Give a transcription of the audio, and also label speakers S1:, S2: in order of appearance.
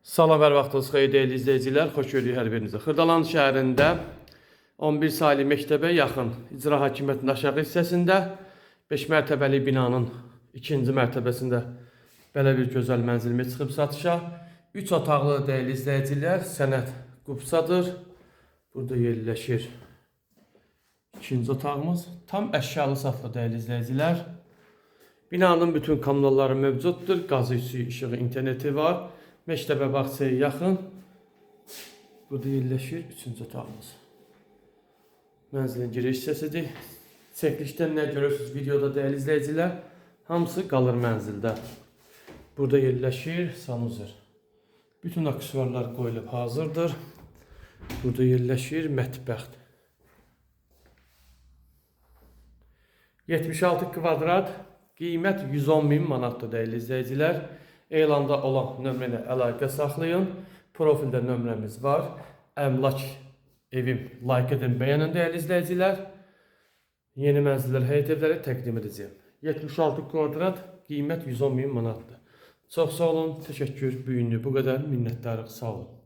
S1: Salam, hər vaxtınız xeyir dəyərli izləyicilər. Xoş gördük hər birinizə. Xırdalan şəhərində 11 saylı məktəbə yaxın icra hakimiyyətinin aşağı hissəsində 5 mərtəbəli binanın ikinci mərtəbəsində belə bir gözəl mənzilimiz çıxıb satışa. 3 otaqlı dəyərli izləyicilər, sənəd qupsadır. Burada yerləşir ikinci otağımız. Tam əşyalı satılır dəyərli izləyicilər. Binanın bütün kommunalları mövcuddur. Qazı, suyu, işığı, interneti var. Məktəbə, bağçaya yaxın. Burada yerləşir üçüncü otağımız. Mənzilin giriş hissəsidir. Çəkilişdən nə görürsünüz videoda dəyərli izləyicilər, hamısı qalır mənzildə. Burada yerləşir sanuzer. Bütün aksesuarlar qoyulub hazırdır. Burada yerləşir mətbəx. 76 kvadrat, qiymət 110 min manatdır dəyərli izləyicilər. Elanda olan nömrə ilə əlaqə saxlayın. Profildə nömrəmiz var. Əmlak evim like edin, bəyənin dəyərli izləyicilər. Yeni mənzillər, həyət evləri təqdim edəcəyim. 76 kvadrat, qiymət 110 min manatdır. Çox sağ olun, təşəkkür. Bu günlük bu qədər. Minnətdarıq, sağ olun.